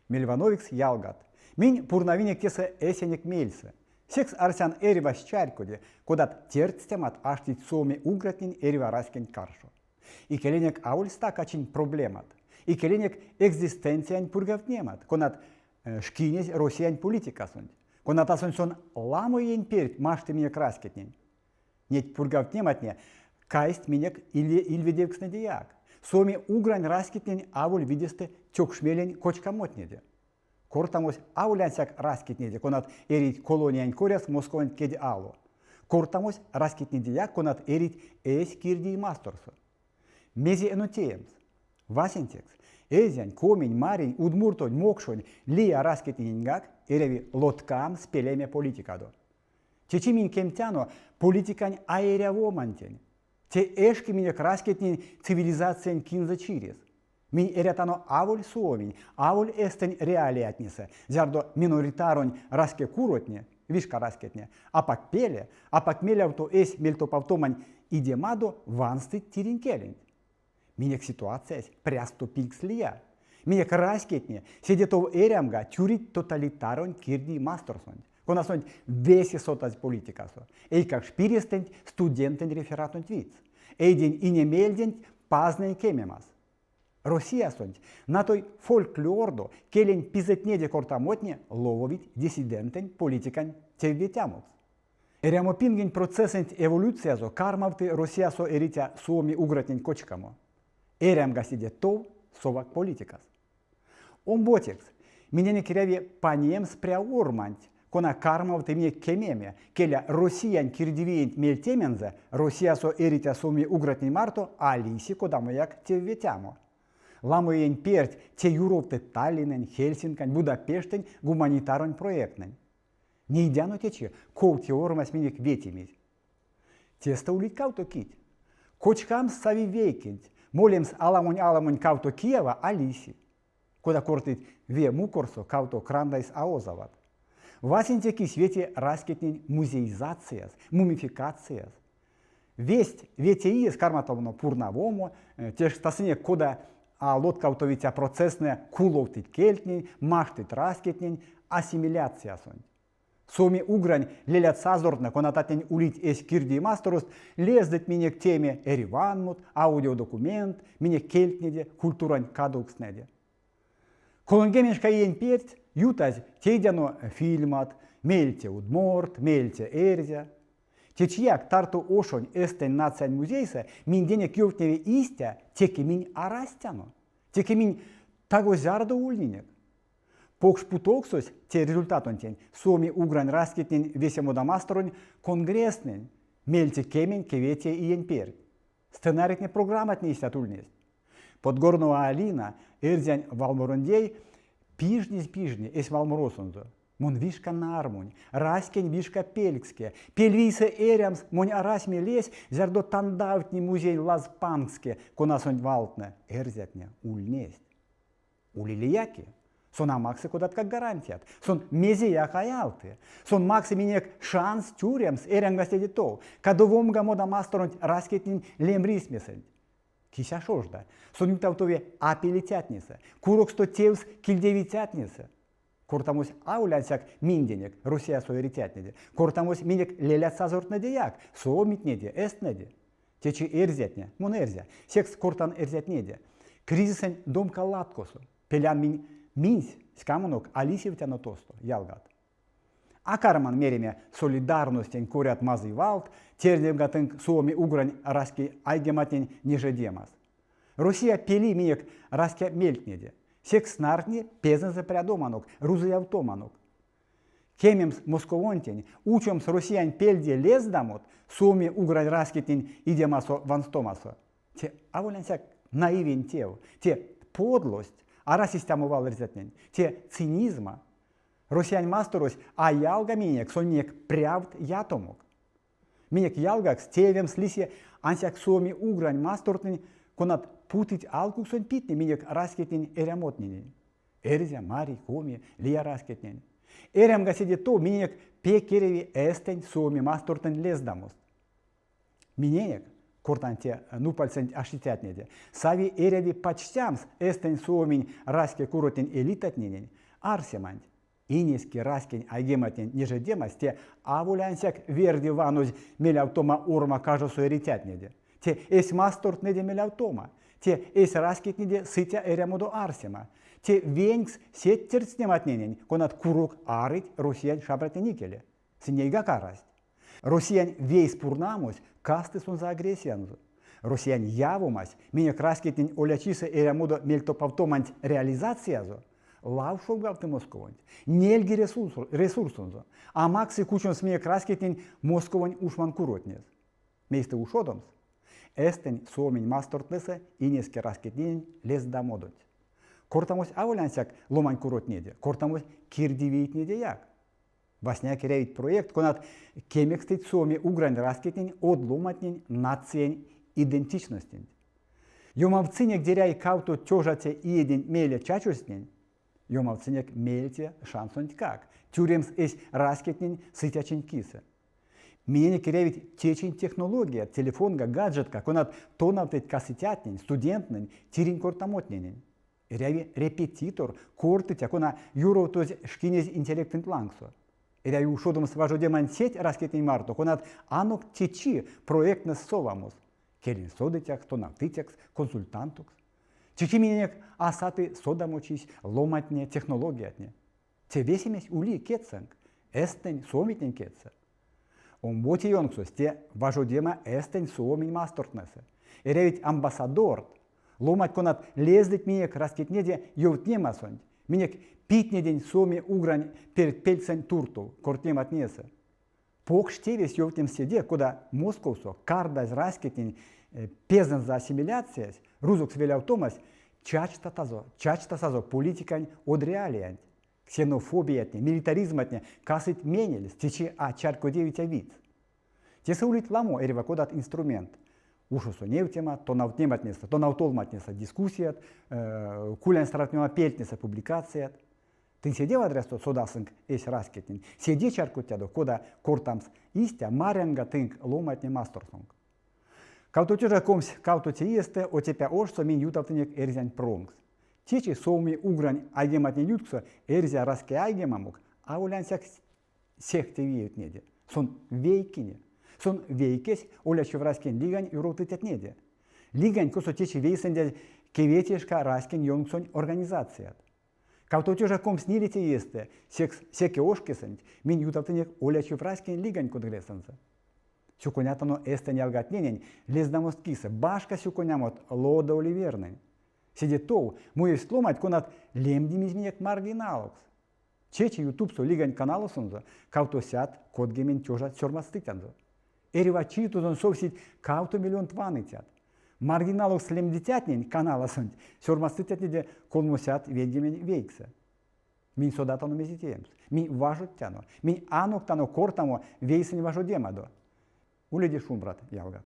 Мельвановикс ялгат, минь пурнавинек тесэ эсенек мельсэ. Секс арсян эрьвась чарькоди, кодат тердстемат аштить суоми-угратнень эрьва раськенть каршо. Икеленек аволь стакачинь проблемат, икеленек экзистенциянь пургавтнемат, конат шкинезь Россиянь политикасонть, конатасонть сон ламо иень перть машты минек раськетнень. Неть пургавтнематне кайсть минек ильведевкстнэдеяк. Суоми-угрань раськетнень аволь видестэ тёкшмелень кочкамотнеде. Кортамось аволь ансяк раськетнеде, конат эрить колониянь коряс Московонть кедь ало. Кортамось раськетнедеяк, конат эрить эсь кирдий масторсо. Мезе эно теемс? Васенцекс, эрзянь, коминь, маринь, удмуртонь, мокшонь, лия раськетнененьгак эряви лоткамс пелеме политикадо. Течи минь кемтяно политикань аэрявомантень. Те эшки минек раськетнень цивилизациянь кинзэ чирес. Минь эрятано аволь суоминь, аволь эстэнь реалиятнесэ, зярдо миноритаронь раськекуротне, вишка раськетне, апак пеле, апак мелявто эсь мельтопавтомань идемадо ванстыть тиринь келенть. Минек ситуациясь прясто пильгс лия. Минек раськетне седе тов эрямга тюрить тоталитаронь кирдий масторсонть, конасонть весе сотазь политикасо, эйкакш пирестэнть студентэнь рефератонть видьс, эйдень инемельденть пазнэнь кемемас. Россиясонть натой фольклордо келень пизэтнеде кортамотне лововить диссидентэнь политикань тевветямокс. Эрямопингень процессэнть эволюциязо кармавты Россиясо эриця суоми-угратнень кочкамо. Эрямга седе тов совак политикас. Омбоцекс, миненек эряви панемс пряорманть, кона кармавты минек кемеме, келя Россиянь кирдивиенть мельтемензэ Россиясо эриця суоми-угратнень марто а лиси кодамояк тевветямо. Ламо иень перть те юровты Таллинэнь, Хельсинкань, Будапештэнь гуманитаронь проекттнэнь. Нейдяно течи, ков те ормась минек ветимизь. Тестэ улить кавто кить. Кочкамс сави вейкенть, молемс аламонь-аламонь кавто киява а лиси. Кода кортыть, ве мукорсо кавто крандайс а озават. Васенце кись вети раськетнень музеизацияс, мумификацияс. Весть вете иес карматано пурнавомо, тешкстасынек, кода а лоткавтовиця процесстнэ куловтыть кельтнень, маштыть раськетнень ассимиляциясонть. Суоми-угрань лелят-сазортнэ, конататнень улить эсь кирдий масторост, лездыть минек теме эриванмот, аудиодокумент, минек кельтнеде, культурань кадовкстнэде. Колоньгеменьшка иень перть ютазь тейдяно фильмат, мельце удмурт, мельце эрзя. Течияк Тарту ошонь Эстэнь нациянь музейсэ минденек ёвтневи истя, теке минь арастяно, теке минь таго-зярдо ульнинек. Покш путовксось те результатонтень суоми-угрань раськетнень весе модамасторонь конгресстнэнь мельце 19 иень перть. Сценарийтне программатне истят ульнесть. Подгорнова Алина, эрзянь валморондей, пижнезь пижни эсь валморосонзо. Мон вишка нармунь, раськень вишка пелькске, пельвийсэ эрямс монь арась мелесь, зярдо тандавтни музей лазпанкске, конасонть валтнэ, эрзятне, ульнесть. Ули лияки. Сон а максы кодаткак гарантият. Сон мезеяк а ялты. Сон максы минек шанс тюремс эрямга седе тов, кадовомга модамасторонть раськетнень лемрисьмесэнть. Кись а шожда. Сон ютавтови а пелицятнесэ, куроксто тевс кильдевицятнесэ. Кортамось аволь ансяк минденек, Россиясо эрицятнеде. Кортамось минек лелят-сазортнэдеяк, суомитнеде, эстнэде. Течи эрзятне, мон эрзя, секс кортан эрзятнеде. Кризисэнь домка латкосо. Пелян минь минсь ськамонок а лисевтяно тосто, ялгат. А карман мереме солидарностень корят мазый валт, тердемга тынк суоми-угрань раське айгематнень нежедемас. Россия пели минек раське мельтнеде. Секс снартни пезэнзэ прядоманок, рузыявтоманок. Кемемс Московонтень, учомс Россиянь пельде лездамот суоми-угрань раськетнень идемасо-ванстомасо. Те аволь ансяк наивень тев, те подлость, арась истямо вал эрзятнень, те цинизма. Россиянь масторось а ялга минек, сон минек прявт ятомок. Минек ялгакс теевемс лиси ансяк суоми-угрань мастортнэнь, конат путыть алкуксонь питне минек раськетнень эрямотненень. Эрзя, мари, коми, лия раськетнень. Эрямга седе тов миненек пек эряви эстэнь суоми мастортнэнь лездамост. Миненек. Кортан те нупальсэнть аштицятнеде. Сави эряви пачтямс эстэнь суоминь раськекуротнень элитатненень арсеманть. Инески раськень айгематнень нежедемась те аволь ансяк верде ванозь мелявтома орма кажосо эрицятнеде. Те эсь мастортнэде мелявтома, те эсь раськетнеде сыця эрямодо арсема, те венькс сеть тердстнематненень, конат курок арыть Россиянь шабратнень икеле. Сынь нейгак арасть. Россиянь вейс пурнамось касты сонзэ агрессиянзо. Россиянь явомась, минек раськетнень олячисэ эрямодо мельтопавтоманть реализациязо, лавшолгавты Московонть, нельги ресурсонзо, а максы кучомс минек раськетнень Московонь ушманкуротнес. Мейстэ ушодомс? Эстэнь Суоминь мастортнэсэ инески раськетненень лездамодонть. Кортамось аволь ансяк ломанькуротнеде, кортамось кирдивийтнедеяк. Васняяк эрявить проект, конат кемекстыть суоми-угрань раськетнень од ломантнень нациянь идентичностенть. Ёмавтсынек деряй кавто тёжаце иеденть мейле чачозтнень, ёмавтсынек меельце шансонтькак тюремс эсь раськетнень сыцячинть кисэ. Миненек эрявить течинь технологият, телефонга, гаджетка, конат тонавтыть касыцятнень, студенттнэнь тиринь кортамотненень. Эряви репетитор, кортыця, кона юровтозь шкинезь интеллектэнть лангсо. Эряви ушодомс важодемань сеть раськетнень марто, конат анок течи проекттнэс совамос, келень содыцякс, тонавтыцякс, консультантокс. Течи миненек а саты содамочись, ломантне, технологиятне. Те весемесь ули кедьсэнк, эстэнь, суомитнень кедьсэ. Омбоце ёнксось те важодема эстэнь суоминь мастортнэсэ. Эрявить амбассадорт, ломанть, конат лездыть минек раськетнеде ёвтнемасонть, минек питнеденть суоми-угрань пертьпельксэнть туртов кортнематнесэ. Покш тевесь ёвтнемс седе, кода Московсо кардазь раськетнень пезэнзэ ассимиляциясь, рузокс велявтомась чачтатазо, чачтасазо политикань од реалиянть. Ксенофобиятне, милитаризматне касыть менельс, течи а чарькодевиця видс. Тесэ улить ламо эрьва кодат инструментт. Ушосо невтема, тонавтнематнесэ, тонавтолматнесэ дискуссият, кулянь сравтнема пельтнесэ публикацият. Тынь седе вадрясто содасынк эсь раськетнень, седе чарькодтядо, кода кортамс истя, марямга тынк ломантне масторсонк. Кавто 20 кавтоце иестэ Отепя ошсо минь ютавтынек эрзянь промкс. Течи суоми-угрань айгематнень ютксо эрзя раськеайгемамок аволь ансяк сехте виевтнеде. Сон вейкине. Сон вейкесь олячив раськень лигань юровтыцятнеде. Лигань, косо течи вейсэндязь кеветешка раськень ёнксонь организацият. 2024 иестэ секс секе ошкесэнть минь ютавтынек олячив раськень лигань конгрессэнзэ. Сюконятано эстэнь ялгатненень лездамост кисэ, башка сюконямот Лода Оливернэнь. Седе тов муевсть ломанть, конат лемдимизь минек маргиналокс. Течи Ютубсо лигань каналосонзо кавтосядт кодгемень тёжат сёрмадстыцянзо. Эрьва чи тозонь совсить кавто миллионт ваныцят. Маргиналокс лемдицятнень каналосонть сёрмадстыцятнеде 399. Минь содатано мезе теемс. Минь важодтяно. Минь аноктано кортамо вейсэнь важодемадо. Уледе шумбрат, ялгат.